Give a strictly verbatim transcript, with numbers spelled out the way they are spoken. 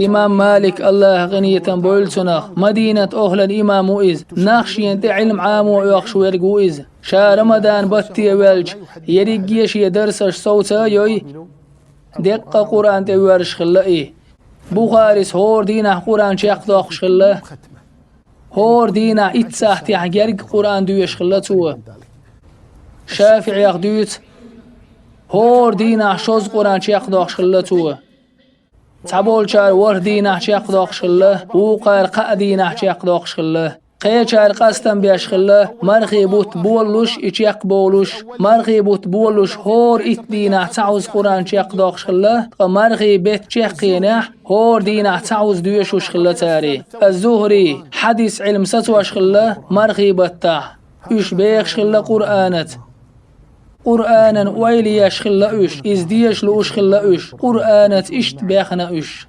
Имам Малик, Аллахьа къинхетам бойла цунах, Мадинат охьлан имам ву иза, нах шена тӀе Ӏилма Ӏамо оьхуш верг ву иза. Ша Рамадан батте ваьлча, ерриге шен дарсаш совца а йой, деккъа Къуръан тӀе воьрзуш хилла и. Бухарис хӀора дийнахь Къуръан чекхдоккхуш хилла. ХӀора дийнахь итт сахьтехь герга Къуръан доьшуш хилла цо. ШафиӀех дуьйцу, хӀора дийнахь шозза Къуръан чекхдоккхуш хилла цо. Цхьаболчара ворхӀ дийнахь чекхдоккхуш хилла, вукхара кхаа дийнахь чекхдоккхуш хилла. Кхечара къастам беш хилла, мархий бутт болалуш и чекхбовлуш, мархий бутт болалуш хӀора итт дийнахь цхьа Ӏуза Къуръан чекхдоккхуш хилла, ткъа мархий бетта чекхъенехь, хӀора дийнахь цхьа Ӏуза доьшуш хилла цара. Аз-Зухри, хьадис Ӏилма сацош хилла, мархий баттахь. Уьш бехаш хилла Къуръанаца. Къуръанан ойла еш хилла уьш, иза деша лууш хилла уьш, Къуръанаца иштта бехна уьш.